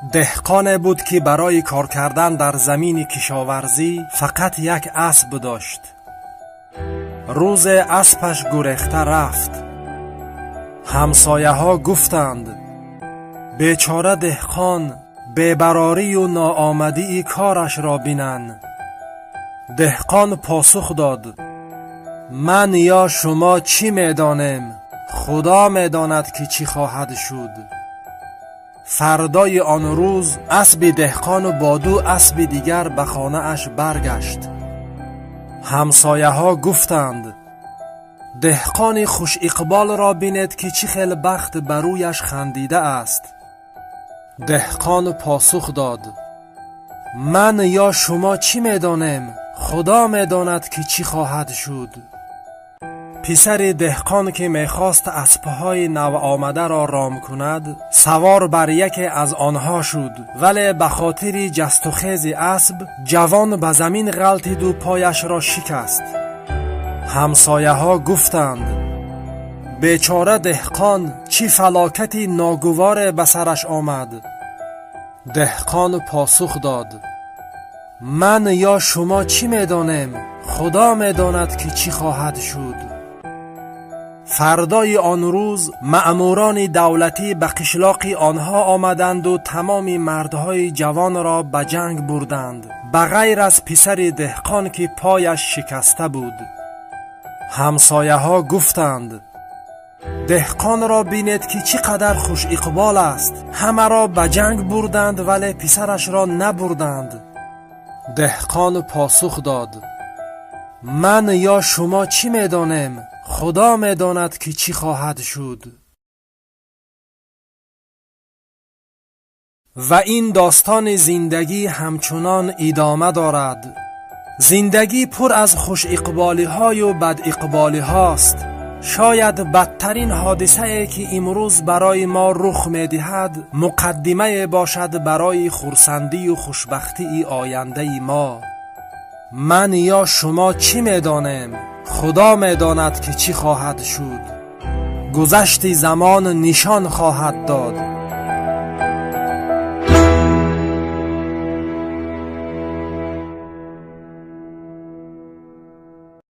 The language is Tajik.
Деҳқоне буд, ки барои кор кардан дар замини кишоварзӣ фақат як асб дошт. Рӯзе аспаш гурехта рафт. Ҳамсояҳо гуфтанд: «Бечора деҳқон, бебарорию ноомадии корашро бинан». Деҳқон посух дод: «Ман ё шумо чӣ медонем? Худо медонад, ки чӣ хоҳад шуд». Фардои он рӯз асби деҳқону бо ду асби дигар ба хонааш баргашт. Ҳамсояҳо гуфтанд: «Деҳқони хушиқболро бинед, ки чӣ хел бахт ба рӯяш хандида аст». Деҳқон посух дод: «Ман ё шумо чӣ медонем? Худо медонад, ки чӣ хоҳад шуд». Писари деҳқон, ки мехост аспҳои навомадаро ром кунад, савор бар яке аз онҳо шуд, вале ба хотири ҷастухези асб ҷавон ба замин ғалтиду пояшро шикаст. Ҳамсояҳо гуфтанд: «Бечора деҳқон, чӣ фалокати ногуворе ба сараш омад». Деҳқон посух дод: «Ман ё шумо чӣ медонем? Худо медонад, ки чӣ хоҳад шуд». Фардои он рӯз маъмурони давлатӣ ба қишлоқи онҳо омаданду тамоми мардҳои ҷавонро ба ҷанг бурданд, ба ғайр аз писари деҳқон, ки пояш шикаста буд. Ҳамсояҳо гуфтанд: «Деҳқонро бинед, ки чӣ қадар хушиқбол аст. Ҳамаро ба ҷанг бурданд, вале писарашро набурданд». Деҳқон посух дод: «Ман ё шумо чӣ медонем? Худо медонад, ки чӣ хоҳад шуд». Ва ин достони зиндагӣ ҳамчунон идома дорад. Зиндагӣ пур аз хушиқболиҳою бадиқболиҳост. Шояд бадтарин ҳодисае, ки имрӯз барои мо рух медиҳад, муқаддимае бошад барои хурсандию хушбахтии ояндаи мо. Ман ё шумо чӣ медонем? Худо медонад, ки чӣ хоҳад шуд. Гузашти замон нишон хоҳад дод.